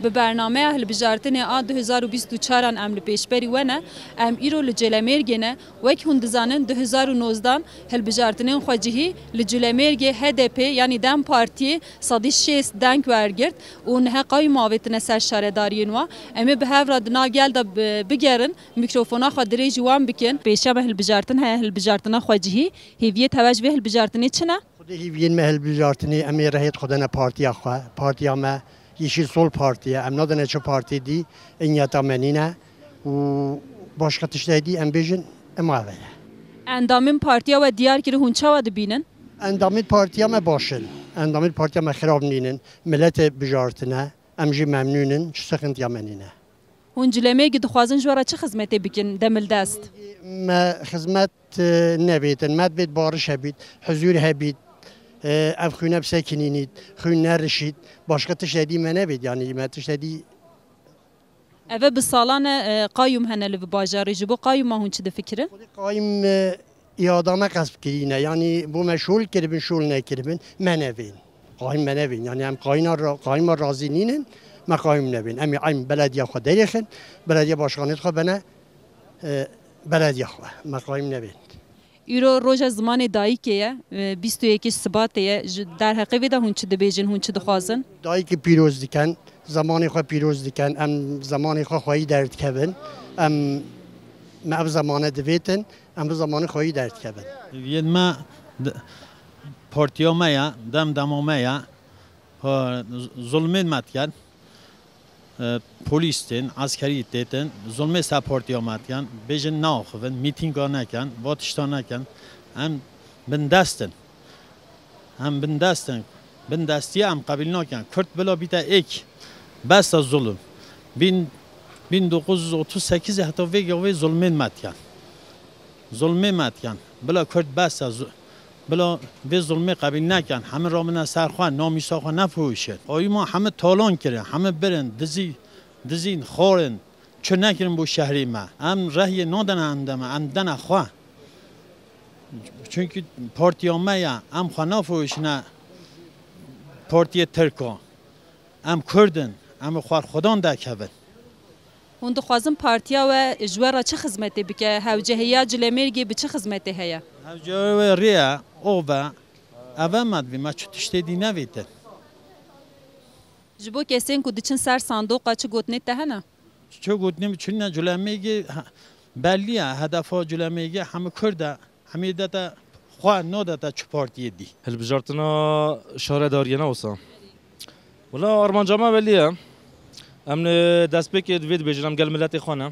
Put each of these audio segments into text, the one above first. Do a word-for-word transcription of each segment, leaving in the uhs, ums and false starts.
Bi bernameya hilbijartinê a du hezar û bîst û çaran em li pêşberî we ne, em îro li Colemêrgê ne. Wek hûn dizanin, du hezar û nozdan hilbijartinên xwecihî li Colemêrgê H D P, yanî DEM Partiyê sedî şêst deng wergirt û niha qayûm avêtine ser şaredariyên wa. Em ê bi hev re di nav gel de bi-, bigerin, mîkrofona xwe dirêjî wan bikin. Pêşiya me hilbijartin heye, hilbijartina xwecihî. Hêviyê te ji vê hilbijartinê çi ne? Xwedê hêviyên me hilbijartinê, em ê rehê dixwedine partiya xwe. Partiya me Yeşil Sol Partiye, em nadine çi partiyê dî, inyeta me nîne û başqa tiştê dî em bêjin, ema ev e. Endamên partiya we diyar kir, hûn çawa dibînin? Endamên partiya me baş in. Endamên partiya me xirab nînin. Miletê bijartine, em jî memnûn in, çi sixintiya me nîne. Hûn Colemêrgê dixwazin ji we re çi xizmetê bikin, demildest? Me xizmet, e, nebêtin, me divêt bariş hebît, huzûr hebît, e, ev xwîne bisekinînît, xwîn nerişît, başqa tiştê dî me nebêt, yanî me tiştê dî. Eve bi salan e, e, qayûm hene li vî bajarê. Ji bo qayûma hûn çi difikirin? Xwedê qayûm, e, îada me qesp kirîne, yanî bo me şol kiribin, şol nekiribin, me nevên. Qayûm me nevên, yanî em qayûna ra-, qayûma razî nînin, me qayûm nevên. Em ê eyn belediya xwe derêxin, belediya başkanê xwe bene, e, belediya xwe, me qayûm nevên. Îro roja zimanê dayikê ye, e, bîst û yekê Sibatê ye. Ji derheqê vê de hûn çi dibêjin, hûn çi dixwazin? Dayikê pîroz dikin, zemanê xwe pîroz dikin, em zemanê xwe xweyî derdikevin, em, me ev zemane divêtin, em bi zemanê xweyî derdikevin. Yên me d-, partiya me ye, dem dema me ye, ha, z-, zulmên me dikin. E, polîs tên, eskerî têtin, zulmê ser partiya me dikin, bêjin neaxivin, mîtînga nekin, va tişta nekin. Em bindest in. Em bindest in. Bindestiya em qebîl nakin. Kurd bila bîte êk. Bes e zulm. Bin, bin dokuz yüz otuz sekiz heta vê gavê zulmên me dikin. Zulmê me dikin. Bila Kurd bes e zu-, Bila vê zulmê qebîl nekin, hemî ramine ser xwe, namîsa xwe nefiroşin. Qayûma hemî talan kirin, hemî birin, dizî, dizîn, xwarin, çi nekirin bo şehrê me. Em rehiyê nadine em deme, em dene xwe. Çunkî partiya me ye, em xwe nafiroşine partiyê Tirka. Em Kurd in, em ê xwarxwedan derkevin. Hûn dixwazin partiya we ji we re çi xizmetê bike? Hewcehiya Colemêrgê bi çi xizmetê heye? Hewcehiya wê rê ye, ov e, ev e me divê, me çi tiştê dî nevêtin. Ji bo kesên ku diçin ser sandoqa çi gotinê te hene? Çi gotinê min çi ne, Colemêrgê he-, bellî ye, hedefa Colemêrgê hemî Kurd e. Hemî dete xwe, nadete çi partiyê dî. Hilbijartina şaredariyê ne wisa. Wela armanca me belî ye. Em li destpêkê divê dibêjin, em gel miletê xwe ne.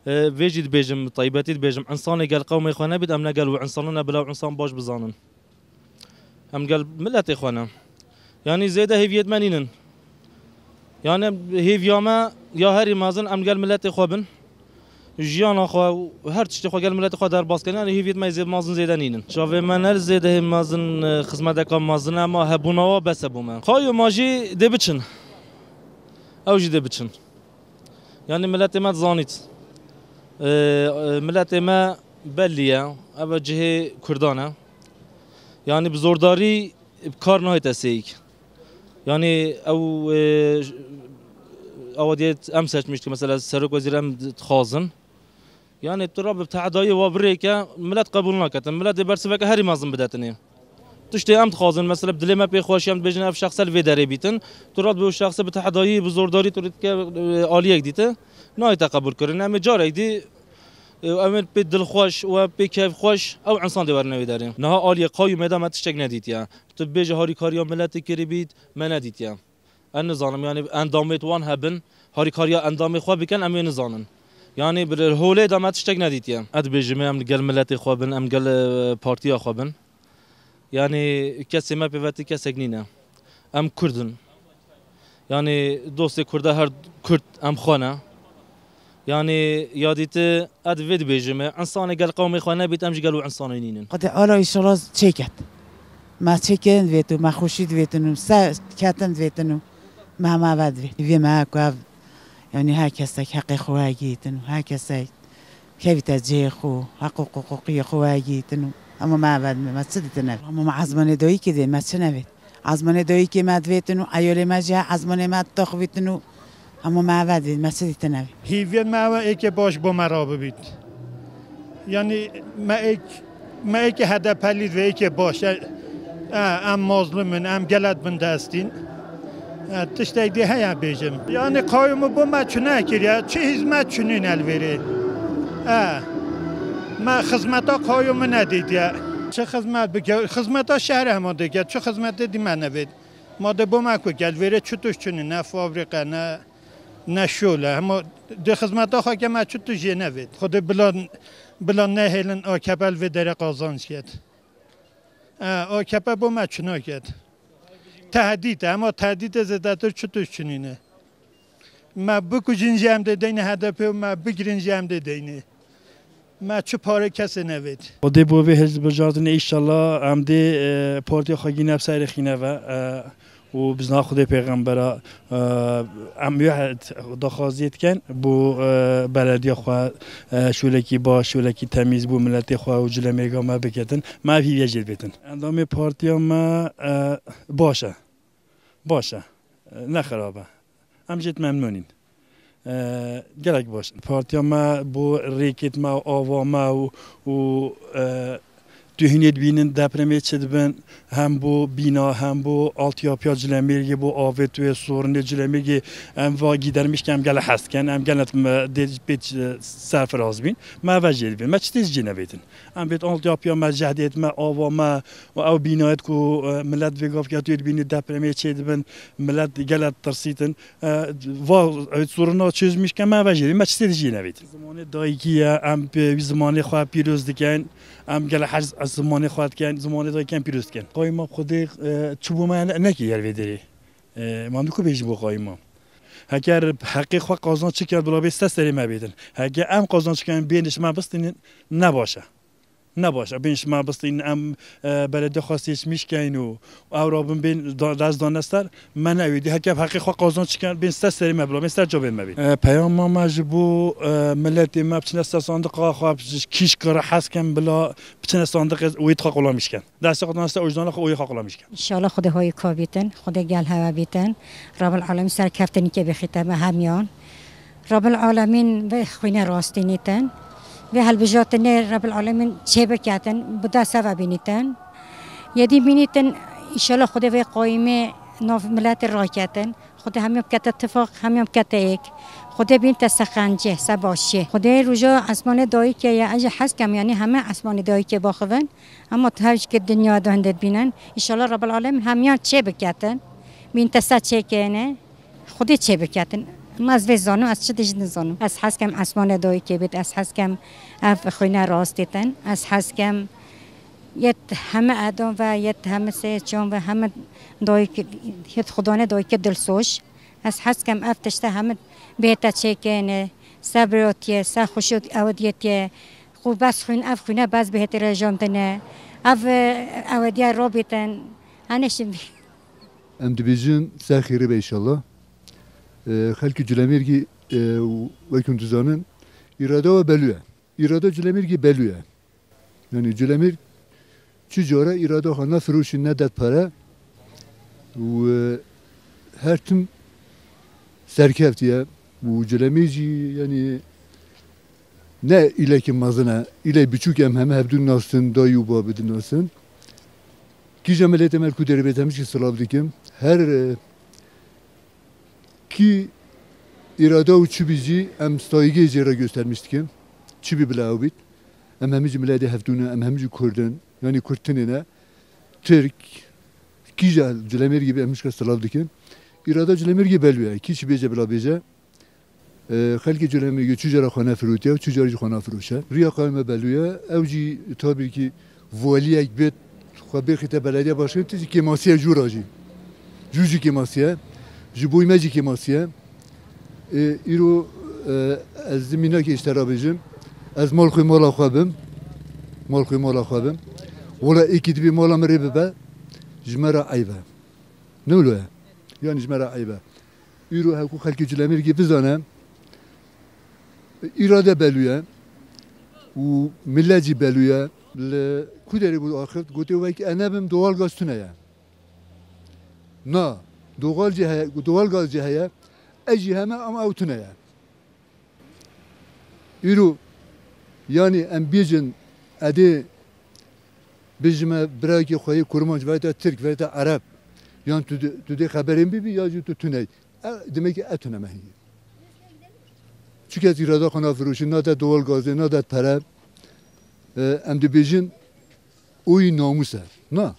E, vê jî dibêjim, taybetî dibêjim, însanê gel qewmê xwe nebît, em ne gel û însanan ne, bila û însan baş bizanin. Em gel miletê xwe ne. Yanî zêde hêviyêt me nînin. Yanî hêviya me ya herî mezin em gel miletê xwe bin. Jiyana xwe û her tiştê xwe gel miletê xwe derbas kirin. Yanî hêviyêt me zê-, mezin zêde nînin. Çavê me ne zêde hê mezin, e, xizmeteka mezin e, ema hebûna wa bes e bo me. Qayûma jî dê biçin. Ew jî dê biçin. Yanî miletê me dizanît. E, e, miletê me bellî ye. Ev e cihê Kurdan e. Yanî bi zordarî bi kar nahête sêyîk. Yanî ew, e, ewa diye em seçmiştik, mesela serok wezîr em dixwazin. Yanî tu re bi tehdayî wa birêke, milet qebûl naketin. Milet dê bersiveke herî mezin bidetinê. Tiştê em dixwazin, mesela bi dilê me pê xweş, em dibêjin ev şexse li vê derê bîtin. Tu re bi şexse bi tehdayî, bi zordarî tu dike, e, aliyek dîti. Nayête qebûl kirin. Em ê carek dî, e, em ê pê dilxweş û em pê keyfxweş, ew însan dê werine wê derê. Niha aliyê qayûmê de me tiştek nedîtiye. Tu bibêjî harîkariya miletê kiribît, me nedîtiye. Ez nizanim, yanî endamêt wan hebin, harîkariya endamê xwe bikin, em ê nizanin. Yanî bi holê de me tiştek nedîtiye. Ez dibêjim, em li gel miletê xwe bin, em gel, e, partiya xwe bin. Yanî kesê me pêvetî kesek nîne. Em Kurd in. Yanî dostê Kurda her Kurd em xwe ne. Yanî ya dîti ez vê dibêjim, însanê gel qewmê xwe nebît, em jî gel û însanê nînin. Xwedê ala înşallah çêket. Me çêkirin divêtin û me xweşî divêtin û ser ketin divêtin û me hema ve divêt. Divê me ku ev, yanî her kesek heqê xwe wegîtin û her kesek kevîte cihê xwe, heq û hiqûqiyê xwe wegîtin û hema me ve divê, me çi didine. Hema me ezmanê dayikê divê, me çi nevêt. Ezmanê dayikê me divêtin û eyalê me jî ezmanê me dixwîtin û hemû me eve dî, me çi dîtin ev. Hîviyên me ew e êkê baş bo me rabibît. Yanî me êk, me êkê H D P'lî ve êkê baş. E, e, em mazlum in, em gelek bin destîn. E, tiştek dî heye bêjim. Yanî qayûmî bo me çi nekiriye, çi hizmet çi nîne li vêrê. E, me xizmeta qayûmî nedîtiye. Çi xizmet bike, xizmeta şehrê hema dike, çi xizmetê dî me nevêt. Ma de bo me ku gel vêrê çi tişt çinî, ne fabrîqe, ne, ne şole. Hema di xizmeta xwe ke me çi tişt jê nevêt. Xwedê bila, bila nehêlin A K P li vê derê qazanc ket. E, A K P bo me çi naket. Tehdît e, hema tehdîtê zêdetir çi tişt çinî ne. Me bikujin jî em dê deynê H D P û me bigirin jî em dê deynê. Me çi pare kesê nevêt. Xwedê bo vê hilbijartinê, înşallah em dê, e, partiya xwe gîne bi serê xîne ve, e, û bizna Xwedê pêxembera, e, em wê daxwaziyê dikin bo, e, belediya xwe, e, şolekî baş, şolekî temîz bo miletê xwe û cilemêrga me biketin. Me ev hîviye jê dibêtin. Endamê partiya me, e, baş e. Baş e. E, ne xirab e. Em jê memnûn in. E, gelek baş. Partiya me bo rêkêt me û ava me û, û, e, tu hînê dibînin depremê çi dibin, hem bo bîna, hem bo altyapıya Cilemêrgê, bo avê tu yê sorinê Cilemêrgê, em va gîdermiş ke em gele hez dikin, em gele me dê pê serfiraz bîn. Me ve jê dibin. Me çi tê jê nevêtin. Em vêt altyapıya me, cehdêt me, ava me û ew bînayet ku, e, millet vê gavkê tu yê dibînî depremê çê dibin, millet gelek tirsîtin. E, va, e, soruna çözmüş ke me ve jê, me çi tê jê nevêtin. Zimanê dayikî ye, em pê wî zimanê xwe pîroz dikin, em gele hez zimanê xwe dikin, zimanê dayikê em pîroz dikin. Qayma Xwedê, e, çi bo me ne-, nekiriye vê derê. E, ma em diku bêjin bo qayma. Heger heqê xwe qazanç çi kerd, bila bê ser serê me bêtin. Heger em qazanç çi kerd, bêniş me bistînin, ne baş e. Ne baş e. Bên ji me bistîn em, e, belediye xwe seçmiş keyn û ew rabin bên da-, dest dane ser, me newêdî. Heke heqê xwe qazanç çikin, bên ser serê me bila, bên ser cavên me bên. E, peyama me ji bo, e, miletê me biçine ser sandiqa xwe, ji kîş kire hez kin bila, biçine sandiqê wê xwe qulamîş kin. Destê xwe dane ser ojdana xwe û yê xwe qulamîş kin. Înşallah Xwedê hayî ka bîtin, Xwedê gel hewe bîtin. Rabbil Alemîn serkeftinîkê bixîte me hemiyan. Rabbil Alemîn vê xwîne rastînîtin. Vê hilbijartinê Rabbil Alemîn çêbiketin, bi dest ve bînîtin. Yedî bînîtin, înşallah Xwedê vê qayîmê nav miletê raketin. Xwedê hemiyan bikete tifaq, hemiyan bikete êk. Xwedê bînte se qencê, se başiyê. Xwedê roja esmanê dayikê ye, ez jî hez kem, yanî heme esmanê dayikê baxivin. Ama tu hev jî ki dinya de hindê dibînin. Înşallah Rabbil Alemîn hemiyan çêbiketin. Bînte se çêkêne. Xwedê çêbiketin. Ma ez vê zanim, ez çi dij nizanim. Ez hez kem esmanê dayikê bêt, ez hez kem ev xwîne rastê tin, ez hez kem yet heme edan ve, yet heme sê çon ve, heme dayik, yet xudanê dayikê dilsoz. Ez hez kem ev tişte heme bêhte çêkêne, se birotiyê, se xuşût ewediyetiye. Xu bes xwîn, ev xwîne bes bihêtê rejandine. Ev, e, ewediye robîtin. Hene şimdi. Em dibêjin ser xêrê be înşallah. E, xelkê Culemêrgî, e, û wek hûn dizanin, îrada we belû ye. Îrada Culemêrgî belû ye. Yanî Culemêrg çi cara îrada xwe ne firoşî ne det pere û, e, her tim serkeftiye û Culemêrg jî yanî ne îlekî mezin e, îlek biçûk em heme hevdû nasin, dayî û babî dinasin. Kîja miletê me li ku derê bê hemî jî silav dikim. Her, e, kî îrada û çi bî jî em saygê jê re göstermiş dikin. Çi bî bila ew bît. Em hemî jî miletê hevdû ne, em hemî jî Kurd in. Yanî Kurd tinê ne. Tirk, kîja Culemêrgî bê em hemî jî silav dikin. Îrada Culemêrgî belû ye. Kî çi bêje bila bêje. E, xelkê Culemêrgê çi cara xwe nefirotiye û çi cara jî xwe nafiroşe. Riya qayîm me belû ye. Ew jî tabîrkî valiyek bêt, xwe bêxîte belediye başkanê, tu jî kêmasiye jû ra jî. Jû jî kêmasiye. Ji boyî me jî kêmasiye. E, îro, e, ez zimînakê ji te ra bêjim. Ez mal xwe mala xwe bim. Mal xwe mala xwe bim. Wela êkî dibê mala min rê bibe, ji me re eyb e. Ne wilo ye? Yanî ji me re eyb e. Îro hevku xelkê Culemêrgê bizane, îrade belû ye û milet jî belû ye. Li ku derê bû axift, gotê wek e nebim, doğal gaz tune ye. Na, doğal jî heye, doğal gaz jî heye. Ez jî heme ama ew tune ye. Îro, yanî em bêjin, edê bijime birakê xwe yê kurmanc, veyta tirk, veyta ereb. Yan tu dê, tu dê xeberên bibî, ya jî tu tune. E, demek ki e tune me heye. Çi kes îrada xwe nafiroşin, nadet doğal gazê, nadet pere. E, em dibêjin, o yî namûs e. Na.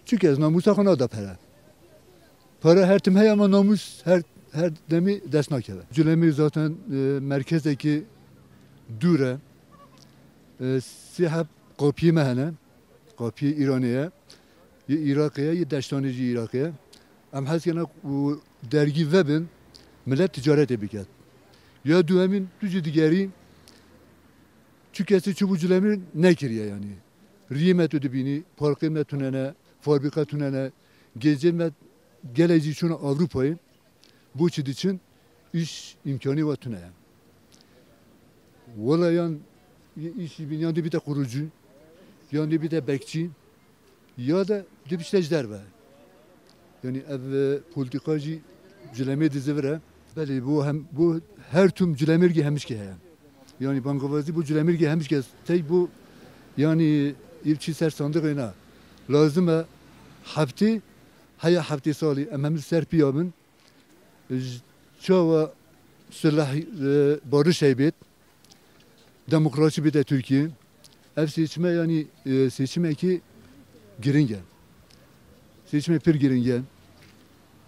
Çi kes namûsa xwe nada pere. Pere her tim heye ama namûs her, her demî dest nakeve. Culemê zaten, e, merkezekî dûr e. E, sê heb qapiyê me hene. Qapiyê Îranê ye. Yê Iraqê ye, yê Deştanê jî Iraqê ye. Em hez kene ku dergî vebin, milet ticaretê biket. Ya duhemîn, tu jî digerî, çi kesî çi bû Culemêr nekiriye yanî. Riyê me tu dibînî, parkê me tune ne, fabrîka tune ne, gencên me gelek jî çûne Ewropayê. Bo çi diçin? Îş îmkanî wa tune ye. Wela yan îşî bîn, yan dê bîte qurucî, yan dê bîte bekçî, ya de dê bişte ji derve. Yanî ev, e, polîtîka jî Culemê dizivire. Belê, bo hem, bo her tim Culemêrgê hemişkê heye. Yanî bangavazî bo Culemêrgê hemişkê tey bo, yanî îv çî ser sandiqê ne. Lazim e heftê, heya heftê salî em hemî ser piya bin. Ji çawa silah, e, barış heybêt, demokrasî bide Tirkiye. Ev seçime yanî, e, seçimekî giring e. Seçime pir giring e.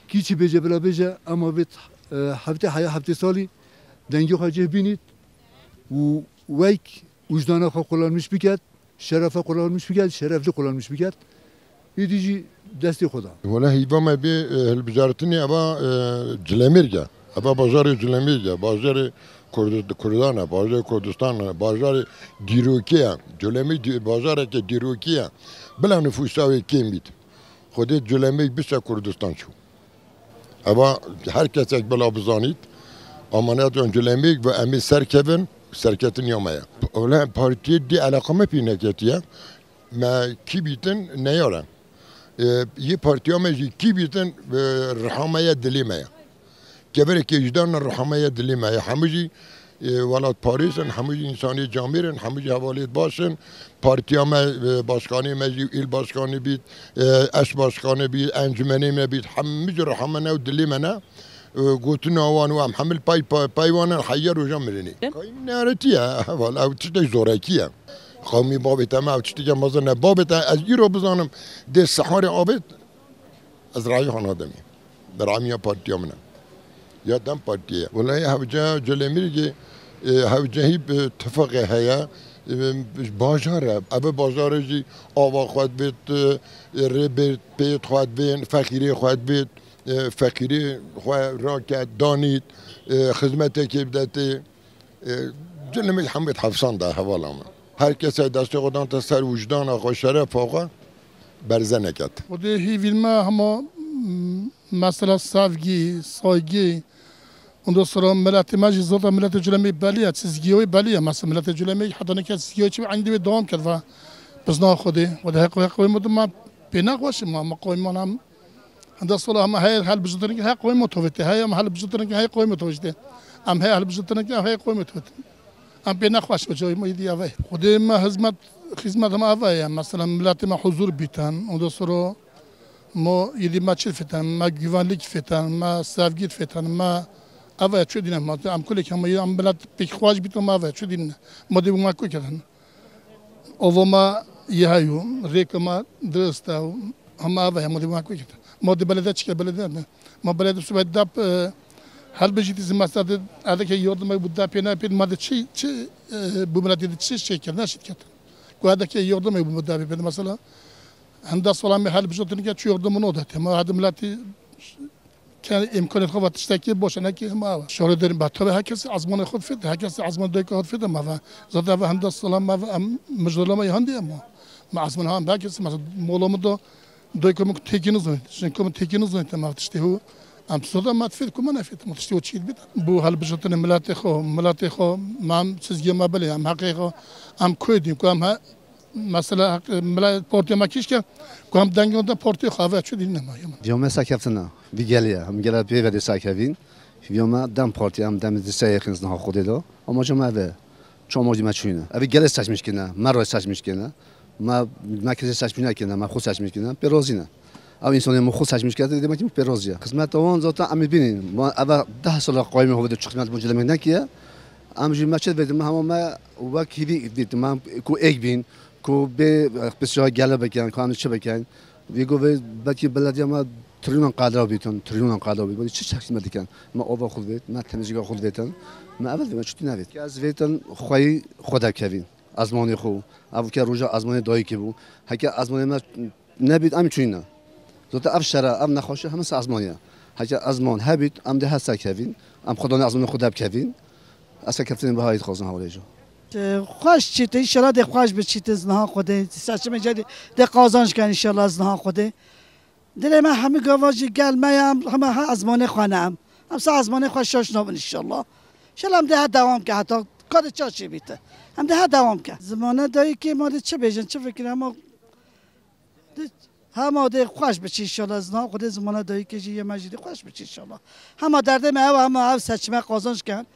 Kî çi bêje bila bêje, ama vê, e, heftê heya heftê salî dengê xwe cih bînît û wek wijdana xwe kullanmiş biket, şerefa kullanmiş biket, şerefli kullanmiş biket. Îdî jî destê xwe da. Wele hîva me bê, e, hilbijartinê eva, e, Culemêrg e. Eva bajarê Culemêrg e, bajarê Kurd-, Kurdan e, bajarê Kurdistan e, bajarê dîrokê ye. Culemêrg dî-, bajareke dîrokê ye. Bila nifûsa wê kêm bît. Xwedê Culemêrg bise Kurdistan çû. Eva her kesek bila bizanît, amanet yan Culemêrg ve em ê serkevin, serketiniya me ye. Wele partiyê dê eleqa me pê neketiye. Me kî bîtin neyare. E, yê partiya me jî kî bîtin, e, riha me ye, dilê me ye. Kevirê kêjdan riha me ye, dilê me ye. Hemû jî, e, welatparêz in, hemû jî însanê camêr in, hemû jî hevalêt baş in. Partiya me, e, başkanê me jî, îl başkanê bît, e, eş başkanê bît, encûmenê me bît, hemû jî riha me ne û dilê me ne. E, gotina wan û em hemû li pay, pay, pay wan in, heya roja mirinê. Kayîm nearêtiye, heval, ew tiştek zorekî ye. Qewmî bavê te me, ev tişteke mezin e. Bavê te, ez îro bizanim, dê siharê avêt, ez rayî xwe nademî. Bi ramiya partiya min e. Ya DEM Partiyê ye. Welayi hewce Culemêrgê, e, hewce hî bi tifaqê heye, e, bajar e. Ev bajarê jî ava xwe dibêt, e, rê bêt, pêt xwe dibên, fexîrê xwe dibêt, e, fexîrê xwe raket, danît, e, xizmetekê bidetê. E, Culemêrg hemû hevsan da hevala min. Her kesê destê xwe dante ser wijdana xwe, şerefa xwe berze neket. Xwedê hîvîn me hema, m, mesela sevgî, saygî, ondan sonra miletê me jî zaten miletê Culemêrg belî ye, çizgiya wê belî ye. Mesela miletê Culemêrg heta neke çizgiya wê çi be, eynî wê dewam kerd ve bizna Xwedê. Xwedê heq, heq wê me de me pê nexweşin, me, me qewmê me hem Hinde sala hema heye hilbijartin ke heye qewmê me tovêtê. Heye hema hilbijartin ke heye qewmê me tovêtê. Em heye hilbijartin ke heye qewmê me tovêtê. Em pê nexweş be, cayê me yedî eve. Xwedê me hizmet, xizmet hema eve ye. Mesela miletê me huzur bîtin. Ondan sonra mo yedî me çi fêtin, me güvenlik fêtin, me sevgi fêtin, me eve çi dîne ma. Em kulek hema em milet pêk xweş bîtin, me eve çi dîne. Ma dê bu me ku kedin. Ova me yê heyo, rêka me dirist e û hema eve ye, ma dê me ku kete. Ma dê belediye çike, belediye ne. Ma belediye subay dap, e, helbejî dî zimesta de edeke yardım bu dapê ne pê ma de çi, çi, e, bu milletê de çi şey kir, ne şit kir. Ku edeke yardım bu dapê pê mesela. Henda sala me helbejî tinke çi yardım no date. Ma hadi milleti Ke îmkanê xwe ve tiştekî boş e, nekî hema ew e. Şorê derî be, tabi her kesî ezmanê xwe fêt, her kesî ezmanê dayika xwe fêt, me ve. Zaten ve henda sala me ve em mijdalama yê hende ye ma. Me ezmanê ha, her kesî, mesela, mola min da dayika min ku têkî nizanît, jinka min têkî nizanît, me tiştê hû. Em zaten me fêt ku me nefêt, me tiştê hû çît bît. Bu helbijartinê miletê xwe, miletê xwe, me em çizgiya me belê, em heqê xwe, em koy dîn ku em he, Mesela hak-, mila partiya me kişke, ku em dengê de partiya xwe ve çi dîn nema yemin. Viya me serkeftina, vî gelê ye. Em gele pê ve dê serkevîn. Viya me dem partiya, em dem dî se yexin zina Xwedê de. Ama cama ve, çama cî me çûyne. Ev gelê seçmiş kine, me re seçmiş kine. Me, me kesê seçmiş nekine, me xwe seçmiş kine. Pê razî ne. Ew însanê me xwe seçmiş kire, demek ki pê razî ye. Xizmeta wan zaten em ê bînin. Ma eve deh sala qayîmê xwe vê de çi xizmet bo cilemek nekiye. Em jî me çi vêtin, me hema me wek hîvî vêtin, me ku êk bîn, ku bê, e, pisyar gele bikin, ku em çi bikin. Vê go vê belkî belediye me trilyonan qadra bîtin, trilyonan qadra bîtin. Çi çek me dikin? Me ava xwe vêt, me temizlîka xwe vêtin. Me evel vê me çutî nevêt. Ez vêtin xweyî xwe derkevîn. Ezmanê xwe. Ev ke roja ezmanê dayikê bû. Heke ezmanê me nebît, em çûyne. Zaten ev şere, ev nexweşi hemî ser ezmanê ye. Heke ezman hebît, em dê her ser kevîn. Em xwedanê ezmanê xwe debkevîn. Ez serkeftinên bihayî dixwazin hewlêjo. Xweş çîte, înşallah dê xweş bi çîte zinaha Xwedê. Seçimê cedî dê qazanç ken înşallah zinaha Xwedê. Dilê me hemî gava jî gel me ye, em hema ha ezmanê xwe ne em. Em sa ezmanê xwe şaş nabin înşallah. Înşallah em dê ha dewam ke heta ka dê ça çê bîte. Em dê ha dewam ke. Zimane dayikê ma dê çi bêjin, çi fikir hema dê, hema dê xweş biçî înşallah. Zina Xwedê zimane dayikê jî yê me jî dê xweş biçî înşallah. Hema derdê me ew e, hema ev seçime qazanç ken.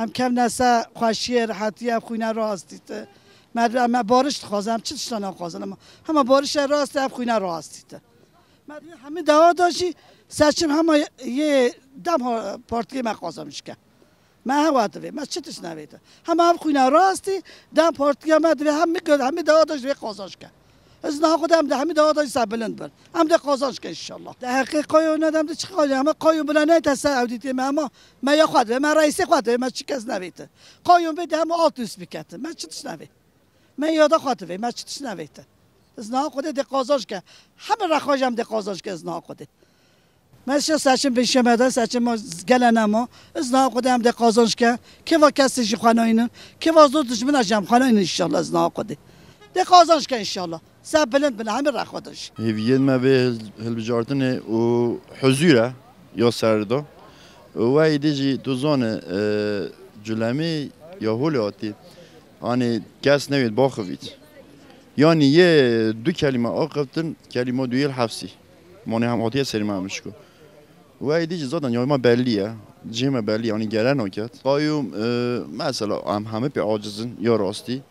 Em kevne se xweşiyê, rehetiyê, ev xwîne rastî te. Me, me bariş dixwazin, em çi tişta naxwazin, hema, hema barişe rastî, ev xwîne rastî te. Me divê hemî dewa da jî seçim hema yê dem ha-, partiyê me qazanmiş ke. Me hewa divê, me çi tişt nevête. Hema ev xwîna rastî, dem partiya me divê hemî, hemî dewa da jî divê qazanç ke. Ez niha xwe de em de hemî dewa da jî serbilind bin. Em de qazanç ke înşallah. De heqê qayo ne dem de çi qayo, hema qayo bila neyte ser ew dîtê me hema me ya xwe divê, me reîsê xwe divê, me çi kes nevête. Qayo bê de hema alt üst biketin, me çi tişt nevê. Me yada xwe divê, me çi tişt nevête. Ez niha xwe de dê qazanç ke. Hemî rexaj em dê qazanç ke ez niha xwe de. Me şe seçim pêşe me de, seçim ma gele nema. Ez niha xwe de em dê qazanç ke. Keva kesê jî xwe naynin. Keva zor dijmina jî em xwe naynin înşallah ez niha xwe de. Dê qazanç ke înşallah. Ser bilind bin hemî rexwe de jî. Hêviyên me vê hil-, hilbijartinê û huzûr e ya ser de. Û wê êdî jî tu zane, e, Culemê ya holê hatî. Hanê kes newêt baxivît. Yanî yê du kelîme axiftin, kelîma duyê li hefsî. Manê hem hatiye serî me em şiko. Wê êdî jî zaten ya me bellî ye. Cihê me bellî ye. Yanî gere naket. Qayûm, e, mesela em hemî pê aciz in, ya rastî.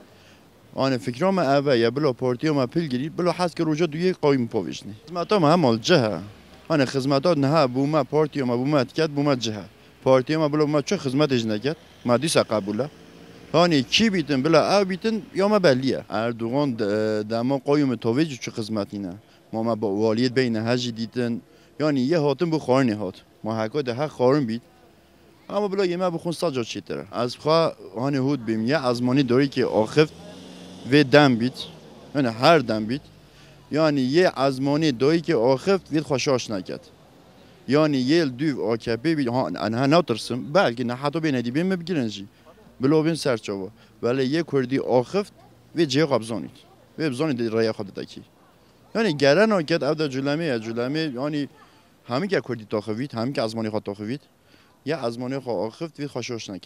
Hanê fikra me ev e, ya bila partiya me pil girî, bila hez ke roja duyê qayûm pavêjinê. Xizmeta me hema li cih e. Hanê xizmeta niha bû me, partiya me bû me etiket, bû me cih e. Partiya me bila bû me çi xizmetê jî neket, me dîsa qebûl e. Hanê kî bîtin, bila ew bîtin, ya me bellî ye. Erdogan de-, dema qayûmê tavêj çi xizmetî ne. Ma me ba waliyê beyne he jî dîtin. Yanî yê hatin bû xwarinê hat. Ma heka de he xwarin bît. Ama bila yê me bixwin sed car çêtir e. Ez xwe hanê hût bêm, yê ezmanî dayikê axift vê dem bît. Yanî her dem bît. Yanî yê ezmanî dayikê axift vê xwe şaş neket. Yanî yê li dûv A K P bît, ha, niha natirsim. Belkî niha heta bê nedî bê min bigirin jî. Bila bên ser çava. Belê yê kurdî axift vê cihê xwe bizanît. Vê bizanît rêya xwe didekî. Yanî gere naket ev de Culemê ye. Culemê yanî hemî ke kurdî taxivît, hemî ke ezmanî xwe taxivît. Ya ezmanê xwe axift, vê xwe şaş neke.